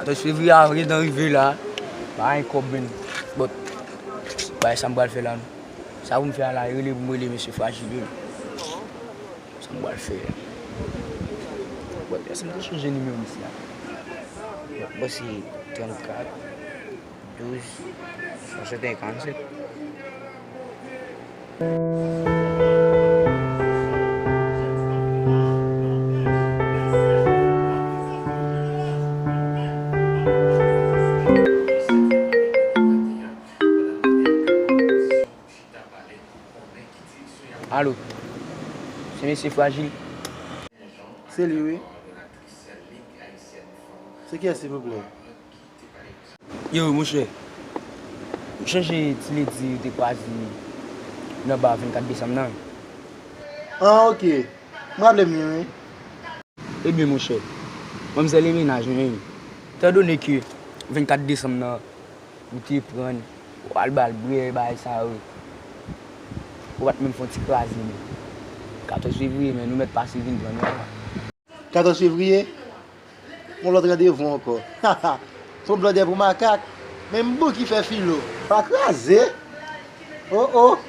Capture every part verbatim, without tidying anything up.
Katòz fevriye a gentan rive la. Pa gen kòb menm. But, bay sa m pral fè la non. Sa pou m fè a la, rele pou m rele mesye Frajil yo. Sa m pral fè a. But, èske m te chanje nimewo misye a? Bon, se trannkat, douz, swasannteyen, karannsenk. Alo, se mesye Frajil? Se li, wi. Se kiyès, silvouplè? Yo, monchè, ou chonje ti ledi ou te kwaze m nan ba vennkat desanm nan? Ah, ok. M raple m li, wi. Ebyen, monchè, manmzèl e mennaj mwen, wi. Etandone ke vennkat desanm nan, ou te pran l, ou al ba l bwè, bagay sa yo, ou pa t menm fè yon ti kraze, men. Katòz fevriye, men, nou mèt pase vin pran nou la. Katòz fevriye? Yon lòt randevou ankò. Fon blòdè pou makak. Men m bouki fè filo. Pa kraze. Oh, oh.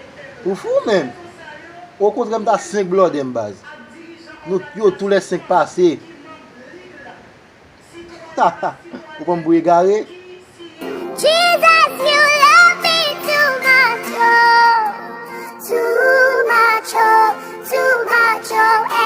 Ou fou menm. Okontrè, m ta senk blòdè m baz. Nou, yo tou lè senk pase. Ou pran m pou egare? Jesus, you love me too much, oh, too much, oh, too much, oh.